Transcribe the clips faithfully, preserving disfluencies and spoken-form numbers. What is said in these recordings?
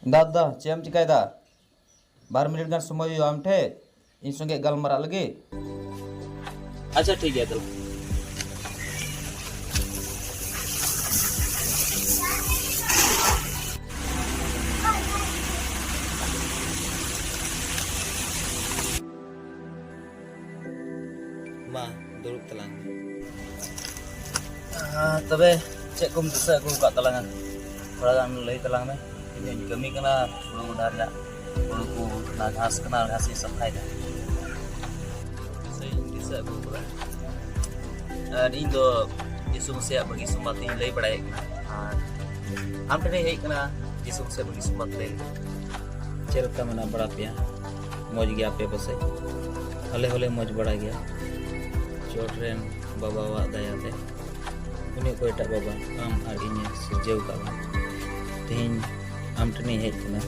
ᱫᱟᱫᱟ, ᱪᱮᱫ ᱮᱢ ᱪᱤᱠᱟᱹᱭᱮᱫᱟ? ᱵᱟᱨ ᱢᱤᱱᱤᱴ ᱜᱟᱱ ᱥᱚᱢᱚᱭ ᱦᱩᱭᱩᱜᱼᱟ ᱟᱢ ᱴᱷᱮᱱ, ᱤᱧ ᱥᱚᱸᱜᱮ ᱜᱟᱞᱢᱟᱨᱟᱜ ᱞᱟᱹᱜᱤᱫ᱾ ᱟᱪᱪᱷᱟ, ᱴᱷᱤᱠ ᱜᱮᱭᱟ ᱛᱟᱦᱚᱞᱮ᱾ ᱢᱟ, ᱫᱩᱲᱩᱵ ᱛᱟᱞᱟᱝ ᱢᱮ᱾ ᱟᱨ ᱛᱚᱵᱮ, ᱪᱮᱫ ᱠᱚᱢ ᱫᱤᱥᱟᱹ ᱟᱹᱜᱩ ᱟᱠᱟᱫ ᱛᱟᱞᱟᱝᱟ? ᱛᱷᱚᱲᱟ ᱜᱟᱱ ᱞᱟᱹᱭ ᱛᱟᱞᱟᱝ ᱢᱮ᱾ ᱤᱧ ᱦᱚᱧ ᱠᱟᱹᱢᱤ ᱠᱟᱱᱟ, ᱦᱩᱲᱩ ᱜᱚᱰᱟ ᱨᱮᱭᱟᱜ ᱦᱩᱲᱩ ᱠᱚ, ᱚᱱᱟ ᱜᱷᱟᱥ ᱠᱟᱱᱟ, ᱚᱱᱟ ᱜᱷᱟᱥ ᱤᱧ ᱥᱟᱯᱷᱟᱭᱮᱫᱟ᱾ ᱫᱤᱥᱟᱹᱧ ᱫᱤᱥᱟᱹ ᱟᱹᱜᱩ ᱟᱠᱟᱫᱟ᱾ ᱟᱨ ᱤᱧ ᱫᱚ ᱡᱤᱥᱩ ᱢᱟᱥᱤᱭᱟᱜ ᱵᱷᱟᱹᱜᱤ ᱥᱚᱢᱵᱟᱫ ᱤᱧ ᱞᱟᱹᱭ ᱵᱟᱲᱟᱭᱮᱫ ᱠᱟᱱᱟ᱾ ᱟᱨ ᱟᱢ ᱴᱷᱮᱱᱤᱧ ᱦᱮᱡ ᱠᱟᱱᱟ ᱡᱤᱥᱩ ᱢᱟᱥᱤᱭᱟᱜ ᱵᱷᱟᱹᱜᱤ ᱥᱚᱢᱵᱟᱫ ᱞᱟᱹᱭ ᱞᱟᱹᱜᱤᱫ᱾ ᱪᱮᱫ ᱞᱮᱠᱟ ᱢᱮᱱᱟᱜ ᱵᱟᱲᱟ ᱯᱮᱭᱟ? ᱢᱚᱡᱽ ᱜᱮᱭᱟ ᱯᱮ ᱯᱟᱥᱮᱡ? ᱟᱞᱮ ᱦᱚᱸᱞᱮ ᱢᱚᱡᱽ ᱵᱟᱲᱟ ᱜᱮᱭᱟ᱾ ᱪᱚᱴ ᱨᱮᱱ ᱵᱟᱵᱟᱣᱟᱜ ᱫᱟᱭᱟ ᱛᱮ, ᱩᱱᱤ ᱚᱠᱚᱭᱴᱟᱜ ᱵᱟᱵᱟ ᱟᱢ ᱟᱨ ᱤᱧᱮ ᱥᱤᱨᱡᱟᱹᱣ ᱠᱟᱜ ᱞᱟᱝ, ᱛᱮᱦᱮᱧ ᱟᱢ ᱴᱷᱮᱱᱤᱧ ᱦᱮᱡ ᱠᱟᱱᱟ,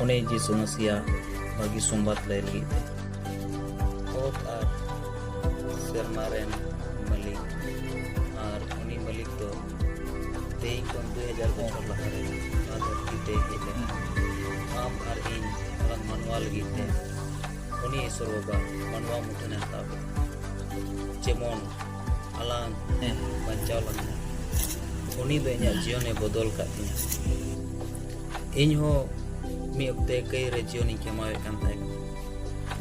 ᱩᱱᱤ ᱡᱤᱥᱩ ᱢᱟᱥᱤᱭᱟᱜ ᱵᱷᱟᱹᱜᱤ ᱥᱚᱢᱵᱟᱫ ᱞᱟᱹᱭ ᱞᱟᱹᱜᱤᱫ ᱛᱮ᱾ ᱚᱛ ᱟᱨ ᱥᱮᱨᱢᱟ ᱨᱮᱱ ᱢᱟᱹᱞᱤᱠ, ᱟᱨ ᱩᱱᱤ ᱢᱟᱹᱞᱤᱠ ᱫᱚ ᱛᱮᱦᱮᱧ ᱠᱷᱚᱱ ᱫᱩᱭ ᱦᱟᱡᱟᱨ ᱵᱚᱪᱷᱚᱨ ᱞᱟᱦᱟᱨᱮ ᱱᱚᱣᱟ ᱫᱷᱟᱹᱨᱛᱤ ᱛᱮᱭ ᱦᱮᱡ ᱞᱮᱱᱟ, ᱟᱢ ᱟᱨ ᱤᱧ ᱟᱞᱟᱝ ᱢᱟᱱᱣᱟ ᱞᱟᱹᱜᱤᱫ ᱛᱮ᱾ ᱩᱱᱤ ᱤᱥᱚᱨ ᱵᱟᱵᱟ ᱢᱟᱱᱣᱟ ᱢᱩᱴᱷᱟᱹᱱᱮ ᱦᱟᱛᱟᱣ ᱠᱮᱫᱟ, ᱡᱮᱢᱚᱱ ᱟᱞᱟᱝ ᱵᱟᱧᱪᱟᱣ ᱞᱟᱹᱜᱤᱫ᱾ ᱩᱱᱤ ᱫᱚ ᱤᱧᱟᱹᱜ ᱡᱤᱭᱚᱱᱮ ᱵᱚᱫᱚᱞ ᱟᱠᱟᱫ ᱛᱤᱧᱟ᱾ ᱤᱧ ᱦᱚᱸ ᱢᱤᱫ ᱚᱠᱛᱮ ᱠᱟᱹᱭ ᱨᱮ ᱡᱤᱭᱚᱱᱤᱧ ᱠᱷᱮᱢᱟᱣᱮᱫ ᱠᱟᱱ ᱛᱟᱦᱮᱸ ᱠᱟᱱᱟ,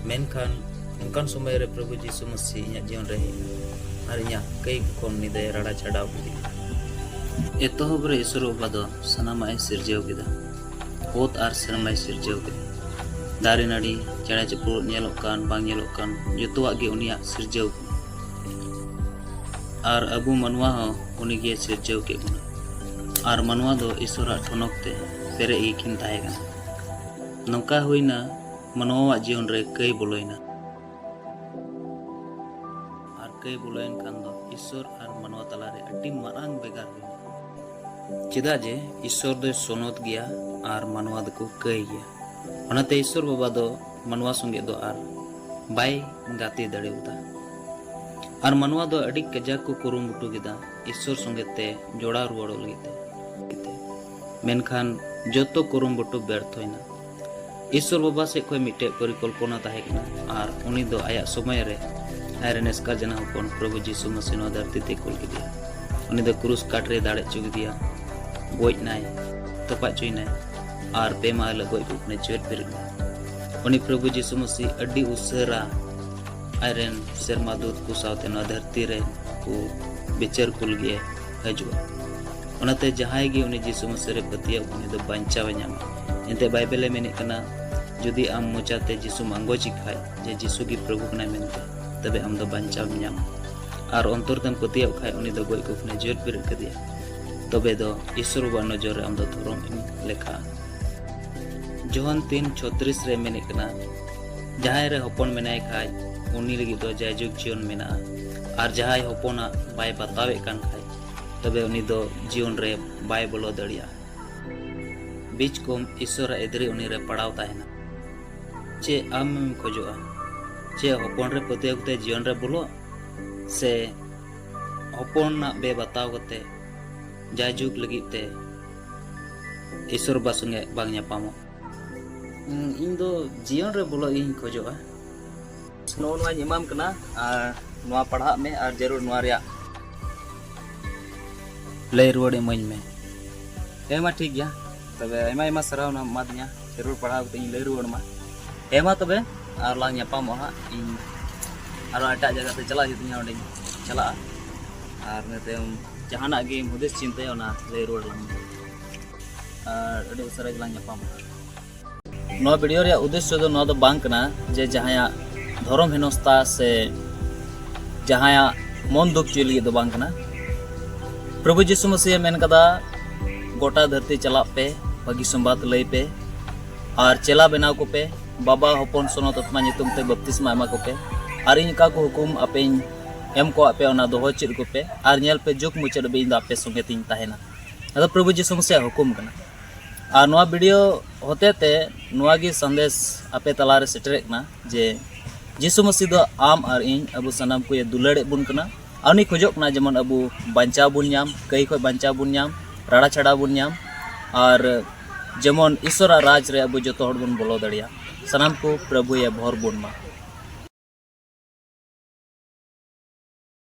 ᱢᱮᱱᱠᱷᱟᱱ ᱚᱱᱠᱟᱱ ᱥᱚᱢᱚᱭ ᱨᱮ ᱯᱨᱚᱵᱷᱩ ᱡᱤᱥᱩ ᱢᱟᱹᱥᱤ ᱤᱧᱟᱹᱜ ᱡᱤᱭᱚᱱ ᱨᱮ ᱦᱮᱡ ᱮᱱᱟ ᱟᱨ ᱤᱧᱟᱹᱜ ᱠᱟᱹᱭ ᱠᱷᱚᱱ ᱩᱱᱤ ᱫᱚᱭ ᱨᱟᱲᱟ ᱪᱷᱟᱰᱟᱣ ᱠᱤᱫᱤᱧᱟ᱾ ᱮᱛᱚᱦᱚᱵ ᱨᱮ ᱤᱥᱚᱨ ᱵᱟᱵᱟ ᱫᱚ ᱥᱟᱱᱟᱢᱟᱜ ᱮ ᱥᱤᱨᱡᱟᱹᱣ ᱠᱮᱫᱟ᱾ ᱚᱛ ᱟᱨ ᱥᱮᱨᱢᱟᱭ ᱥᱤᱨᱡᱟᱹᱣ ᱠᱮᱫᱟ᱾ ᱫᱟᱨᱮ ᱱᱟᱹᱲᱤ, ᱪᱮᱬᱮ ᱪᱤᱯᱨᱩᱫ, ᱧᱮᱞᱚᱜ ᱠᱟᱱ ᱵᱟᱝ ᱧᱮᱞᱚᱜ ᱠᱟᱱ, ᱡᱚᱛᱚᱣᱟᱜ ᱜᱮ ᱩᱱᱤᱭᱟᱜ ᱥᱤᱨᱡᱟᱹᱣ ᱠᱟᱱᱟ᱾ ᱟᱨ ᱟᱵᱚ ᱢᱟᱱᱣᱟ ᱦᱚᱸ ᱩᱱᱤᱜᱮ ᱥᱤᱨᱡᱟᱹᱣ ᱠᱮᱫ ᱵᱚᱱᱟ᱾ ᱟᱨ ᱢᱟᱱᱣᱟ ᱫᱚ ᱤᱥᱚᱨᱟᱜ ᱴᱷᱚᱱᱚᱠ ᱛᱮ ᱯᱮᱨᱮᱡ ᱜᱮᱠᱤᱱ ᱛᱟᱦᱮᱸ ᱠᱟᱱᱟ᱾ ᱱᱚᱝᱠᱟ ᱦᱩᱭᱱᱟ, ᱢᱟᱱᱣᱟᱣᱟᱜ ᱡᱤᱭᱚᱱ ᱨᱮ ᱠᱟᱹᱭ ᱵᱚᱞᱚᱭᱮᱱᱟ᱾ ᱟᱨ ᱠᱟᱹᱭ ᱵᱚᱞᱚᱭᱮᱱ ᱠᱷᱟᱱ ᱫᱚ ᱤᱥᱚᱨ ᱟᱨ ᱢᱟᱱᱣᱟ ᱛᱟᱞᱟᱨᱮ ᱟᱹᱰᱤ ᱢᱟᱨᱟᱝ ᱵᱷᱮᱜᱟᱨ ᱦᱩᱭᱱᱟ᱾ ᱪᱮᱫᱟᱜ ᱡᱮ ᱤᱥᱚᱨ ᱫᱚᱭ ᱥᱚᱱᱚᱛ ᱜᱮᱭᱟ ᱟᱨ ᱢᱟᱱᱣᱟ ᱫᱚᱠᱚ ᱠᱟᱹᱭ ᱜᱮᱭᱟ᱾ ᱚᱱᱟᱛᱮ ᱤᱥᱚᱨ ᱵᱟᱵᱟ ᱫᱚ ᱢᱟᱱᱣᱟ ᱥᱚᱸᱜᱮ ᱫᱚ ᱟᱨ ᱵᱟᱭ ᱜᱟᱛᱮ ᱫᱟᱲᱮᱭᱟᱫᱟ᱾ ᱟᱨ ᱢᱟᱱᱣᱟ ᱫᱚ ᱟᱹᱰᱤ ᱠᱟᱡᱟᱠ ᱠᱚ ᱠᱩᱨᱩᱢᱩᱴᱩ ᱠᱮᱫᱟ ᱤᱥᱚᱨ ᱥᱚᱸᱜᱮ ᱛᱮ ᱡᱚᱲᱟᱣ ᱨᱩᱣᱟᱹᱲᱚᱜ ᱞᱟᱹᱜᱤᱫ ᱛᱮ᱾ ᱢᱮᱱᱠᱷᱟᱱ ᱡᱚᱛᱚ ᱠᱩᱨᱩᱢᱩᱴᱩ ᱵᱮᱨᱛᱷᱚᱭᱮᱱᱟ᱾ ᱤᱥᱥᱚᱨ ᱵᱟᱵᱟ ᱥᱮᱫ ᱠᱷᱚᱱ ᱢᱤᱫᱴᱮᱡ ᱯᱚᱨᱤᱠᱚᱞᱯᱚᱱᱟ ᱛᱟᱦᱮᱸ ᱠᱟᱱᱟ ᱟᱨ ᱩᱱᱤ ᱫᱚ ᱟᱭᱟᱜ ᱥᱚᱢᱚᱭ ᱨᱮ ᱟᱡᱨᱮᱱ ᱮᱥᱠᱟᱨ ᱡᱟᱱᱟᱢ ᱦᱚᱯᱚᱱ ᱯᱨᱚᱵᱷᱩ ᱡᱤᱥᱩ ᱢᱟᱹᱥᱤ ᱱᱚᱣᱟ ᱫᱷᱟᱹᱨᱛᱤ ᱛᱮ ᱠᱩᱞ ᱠᱮᱫᱮᱭᱟ᱾ ᱩᱱᱤ ᱫᱚ ᱠᱨᱩᱥ ᱠᱟᱴ ᱨᱮ ᱫᱟᱲᱮ ᱦᱚᱪᱚ ᱠᱮᱫᱮᱭᱟ, ᱜᱚᱡ ᱱᱟᱭ, ᱛᱚᱯᱟ ᱦᱚᱪᱚᱭᱮᱱᱟᱭ ᱟᱨ ᱯᱮ ᱢᱟᱦᱟ ᱦᱤᱞᱳᱜ ᱜᱚᱡ ᱠᱚ ᱠᱷᱚᱱᱮ ᱡᱤᱣᱮᱫ ᱵᱮᱨᱮᱫ ᱮᱱᱟ᱾ ᱩᱱᱤ ᱯᱨᱚᱵᱷᱩ ᱡᱤᱥᱩ ᱢᱟᱹᱥᱤ ᱟᱹᱰᱤ ᱩᱥᱟᱹᱨᱟ ᱟᱡᱨᱮᱱ ᱥᱮᱨᱢᱟ ᱫᱩᱛ ᱠᱚ ᱥᱟᱶᱛᱮ ᱱᱚᱣᱟ ᱫᱷᱟᱹᱨᱛᱤ ᱨᱮ ᱠᱚ ᱵᱤᱪᱟᱹᱨ ᱠᱚ ᱞᱟᱹᱜᱤᱫ ᱮ ᱦᱤᱡᱩᱜᱼᱟ᱾ ᱚᱱᱟᱛᱮ ᱡᱟᱦᱟᱸᱭ ᱜᱮ ᱩᱱᱤ ᱡᱤᱥᱩ ᱢᱟᱹᱥᱤ ᱨᱮ ᱯᱟᱹᱛᱭᱟᱹᱣ, ᱩᱱᱤ ᱫᱚ ᱵᱟᱧᱪᱟᱣ ᱮ ᱧᱟᱢᱟ᱾ ᱮᱱᱛᱮ ᱵᱟᱭᱵᱮᱞ ᱮ ᱢᱮᱱᱮᱫ ᱠᱟᱱᱟ, ᱡᱩᱫᱤ ᱟᱢ ᱢᱚᱪᱟᱛᱮ ᱡᱤᱥᱩᱢ ᱟᱸᱜᱚᱪᱮ ᱠᱷᱟᱡ ᱡᱮ ᱡᱤᱥᱩ ᱜᱮ ᱯᱨᱚᱵᱷᱩ ᱠᱟᱱᱟᱭ ᱢᱮᱱᱛᱮ, ᱛᱚᱵᱮ ᱟᱢ ᱫᱚ ᱵᱟᱧᱪᱟᱣ ᱮᱢ ᱧᱟᱢᱟ᱾ ᱟᱨ ᱚᱱᱛᱚᱨ ᱛᱮᱢ ᱯᱟᱹᱛᱭᱟᱹᱣ ᱠᱷᱟᱡ ᱩᱱᱤ ᱫᱚ ᱜᱚᱡ ᱠᱚ ᱠᱷᱚᱱᱮ ᱡᱤᱣᱮᱫ ᱵᱮᱨᱮᱫ ᱠᱮᱫᱮᱭᱟ, ᱛᱚᱵᱮ ᱫᱚ ᱤᱥᱥᱚᱨ ᱵᱟᱵᱟᱣᱟᱜ ᱱᱚᱡᱚᱨ ᱨᱮ ᱟᱢ ᱫᱚ ᱫᱷᱚᱨᱚᱢ ᱮᱢ ᱞᱮᱠᱷᱟᱜᱼᱟ᱾ ᱡᱚᱦᱟᱱ ᱛᱤᱱ ᱪᱷᱚᱛᱨᱤᱥ ᱨᱮ ᱢᱮᱱᱮᱫ ᱠᱟᱱᱟ, ᱡᱟᱦᱟᱸᱭ ᱨᱮ ᱦᱚᱯᱚᱱ ᱢᱮᱱᱟᱭ ᱠᱷᱟᱡ ᱩᱱᱤ ᱞᱟᱹᱜᱤᱫ ᱫᱚ ᱡᱟᱭᱡᱩᱜᱽ ᱡᱤᱭᱚᱱ ᱢᱮᱱᱟᱜᱼᱟ, ᱟᱨ ᱡᱟᱦᱟᱸᱭ ᱦᱚᱯᱚᱱᱟᱜ ᱵᱟᱭ ᱵᱟᱛᱟᱣᱮᱫ ᱠᱟᱱ ᱠᱷᱟᱡ ᱛᱚᱵᱮ ᱩᱱᱤ ᱫᱚ ᱡᱤᱭᱚᱱ ᱨᱮ ᱵᱟᱭ ᱵᱚᱞᱚ ᱫᱟᱲᱮᱭᱟᱜᱼᱟ᱾ ᱵᱤᱪ ᱠᱚᱢ ᱤᱥᱥᱚᱨᱟᱜ ᱮᱫᱽᱨᱮ ᱩᱱᱤ ᱨᱮ ᱯᱟᱲᱟᱣ ᱛᱟᱦᱮᱱᱟ᱾ ᱪᱮᱫ ᱟᱢᱮᱢ ᱠᱷᱚᱡᱚᱜᱼᱟ? ᱪᱮᱫ ᱦᱚᱯᱚᱱ ᱨᱮ ᱯᱟᱹᱛᱭᱟᱹᱣ ᱠᱟᱛᱮ ᱡᱤᱭᱚᱱ ᱨᱮ ᱵᱚᱞᱚᱜ, ᱥᱮ ᱦᱚᱯᱚᱱᱟᱜ ᱵᱮ ᱵᱟᱛᱟᱣ ᱠᱟᱛᱮ ᱡᱟᱭᱡᱩᱜᱽ ᱞᱟᱹᱜᱤᱫ ᱛᱮ ᱤᱥᱥᱚᱨ ᱵᱟᱵᱟ ᱥᱚᱸᱜᱮ ᱵᱟᱝ ᱧᱟᱯᱟᱢᱚᱜ? ᱦᱩᱸ, ᱤᱧ ᱫᱚ ᱡᱤᱭᱚᱱ ᱨᱮ ᱵᱚᱞᱚᱜ ᱤᱧ ᱠᱷᱚᱡᱚᱜᱼᱟ᱾ ᱱᱚᱜᱼᱚ ᱱᱚᱣᱟᱧ ᱮᱢᱟᱢ ᱠᱟᱱᱟ, ᱟᱨ ᱱᱚᱣᱟ ᱯᱟᱲᱦᱟᱜ ᱢᱮ ᱟᱨ ᱡᱟᱹᱨᱩᱲ ᱱᱚᱣᱟ ᱨᱮᱭᱟᱜ ᱞᱟᱹᱭ ᱨᱩᱣᱟᱹᱲ ᱤᱢᱟᱹᱧ ᱢᱮ᱾ ᱦᱮᱸ ᱢᱟ, ᱴᱷᱤᱠ ᱜᱮᱭᱟ᱾ ᱛᱚᱵᱮ ᱟᱭᱢᱟ ᱟᱭᱢᱟ ᱥᱟᱨᱦᱟᱣ ᱚᱱᱟ ᱮᱢᱟᱫᱤᱧᱟ, ᱡᱟᱹᱨᱩᱲ ᱯᱟᱲᱦᱟᱣ ᱠᱟᱛᱮ ᱤᱧ ᱞᱟᱹᱭ ᱨᱩᱣᱟᱹᱲ ᱟᱢᱟ᱾ ᱦᱮᱸ ᱢᱟ ᱛᱚᱵᱮ, ᱟᱨ ᱞᱟᱝ ᱧᱟᱯᱟᱢᱚᱜᱼᱟ ᱦᱟᱸᱜ᱾ ᱤᱧ ᱟᱨᱚ ᱮᱴᱟᱜ ᱡᱟᱭᱜᱟ ᱛᱮ ᱪᱟᱞᱟᱜ ᱦᱩᱭᱩᱜ ᱛᱤᱧᱟ, ᱚᱸᱰᱮᱧ ᱪᱟᱞᱟᱜᱼᱟ᱾ ᱟᱨ ᱤᱱᱟᱹ ᱛᱟᱭᱚᱢ ᱡᱟᱦᱟᱱᱟᱜ ᱜᱮᱢ ᱦᱩᱫᱤᱥ ᱪᱤᱱᱛᱟᱹᱭᱟ, ᱚᱱᱟ ᱞᱟᱹᱭ ᱨᱩᱣᱟᱹᱲ ᱟᱞᱟᱝ ᱢᱮ᱾ ᱟᱨ ᱟᱹᱰᱤ ᱩᱥᱟᱹᱨᱟ ᱜᱮᱞᱟᱝ ᱧᱟᱯᱟᱢᱚᱜᱼᱟ᱾ ᱱᱚᱣᱟ ᱵᱷᱤᱰᱤᱭᱳ ᱨᱮᱭᱟᱜ ᱩᱫᱽᱫᱮᱥᱥᱚ ᱫᱚ ᱱᱚᱣᱟ ᱫᱚ ᱵᱟᱝ ᱠᱟᱱᱟ ᱡᱮ ᱡᱟᱦᱟᱸᱭᱟᱜ ᱫᱷᱚᱨᱚᱢ ᱦᱮᱱᱚᱥᱛᱟ ᱥᱮ ᱡᱟᱦᱟᱸᱭᱟᱜ ᱢᱚᱱ ᱫᱩᱠ ᱦᱚᱪᱚᱭ ᱞᱟᱹᱜᱤᱫ ᱫᱚ ᱵᱟᱝ ᱠᱟᱱᱟ᱾ ᱯᱨᱚᱵᱷᱩ ᱡᱤᱥᱩ ᱢᱟᱹᱥᱤᱭ ᱢᱮᱱ ᱠᱟᱫᱟ, "ᱜᱚᱴᱟ ᱫᱷᱟᱹᱨᱛᱤ ᱪᱟᱞᱟᱜ ᱯᱮ, ᱵᱷᱟᱹᱜᱤ ᱥᱚᱢᱵᱟᱫ ᱞᱟᱹᱭ ᱯᱮ, ᱟᱨ ᱪᱮᱞᱟ ᱵᱮᱱᱟᱣ ᱠᱚᱯᱮ, ᱵᱟᱵᱟ, ᱦᱚᱯᱚᱱ, ᱥᱚᱱᱚᱛ ᱟᱛᱢᱟ ᱧᱩᱛᱩᱢ ᱛᱮ ᱵᱟᱯᱛᱤᱥᱢᱟ ᱮᱢᱟ ᱠᱚᱯᱮ, ᱟᱨ ᱤᱧ ᱚᱠᱟ ᱠᱚ ᱦᱩᱠᱩᱢ ᱟᱯᱮᱧ ᱮᱢ ᱠᱚᱣᱟᱜ ᱯᱮ, ᱚᱱᱟ ᱫᱚᱦᱚ ᱪᱮᱫ ᱠᱚᱯᱮ, ᱟᱨ ᱧᱮᱞ ᱯᱮ, ᱡᱩᱜᱽ ᱢᱩᱪᱟᱹᱫ ᱦᱟᱹᱵᱤᱡ ᱤᱧ ᱫᱚ ᱟᱯᱮ ᱥᱚᱸᱜᱮ ᱛᱤᱧ ᱛᱟᱦᱮᱱᱟ᱾" ᱱᱚᱣᱟ ᱫᱚ ᱯᱨᱚᱵᱷᱩ ᱡᱤᱥᱩ ᱢᱟᱹᱥᱤᱭᱟᱜ ᱦᱩᱠᱩᱢ ᱠᱟᱱᱟ᱾ ᱟᱨ ᱱᱚᱣᱟ ᱵᱷᱤᱰᱤᱭᱳ ᱦᱚᱛᱮ ᱛᱮ ᱱᱚᱣᱟ ᱜᱮ ᱥᱟᱸᱫᱮᱥ ᱟᱯᱮ ᱛᱟᱞᱟᱨᱮ ᱥᱮᱴᱮᱨᱮᱫ ᱠᱟᱱᱟ ᱡᱮ ᱡᱤᱥᱩ ᱢᱟᱹᱥᱤ ᱫᱚ ᱟᱢ ᱟᱨ ᱤᱧ, ᱟᱵᱚ ᱥᱟᱱᱟᱢ ᱠᱚᱭᱮ ᱫᱩᱞᱟᱹᱲᱮᱫ ᱵᱚᱱ ᱠᱟᱱᱟ᱾ ᱟᱨ ᱩᱱᱤ ᱠᱷᱚᱡᱚᱜ ᱠᱟᱱᱟ ᱡᱮᱢᱚᱱ ᱟᱵᱚ ᱵᱟᱧᱪᱟᱣ ᱵᱚᱱ ᱧᱟᱢ, ᱠᱟᱹᱭ ᱠᱷᱚᱡ ᱵᱟᱧᱪᱟᱣ ᱵᱚᱱ ᱧᱟᱢ, ᱨᱟᱲᱟ ᱪᱷᱟᱲᱟ ᱵᱚᱱ ᱧᱟᱢ᱾ ᱟᱨ ᱡᱮᱢᱚᱱ ᱤᱥᱚᱨᱟᱜ ᱨᱟᱡᱽ ᱨᱮ ᱟᱵᱚ ᱡᱚᱛᱚ ᱦᱚᱲ ᱵᱚᱱ ᱵᱚᱞᱚ ᱫᱟᱲᱮᱭᱟᱜ᱾ ᱥᱟᱱᱟᱢ ᱠᱚ ᱯᱨᱚᱵᱷᱩᱭ ᱵᱷᱚᱨ ᱵᱚᱱ ᱢᱟ᱾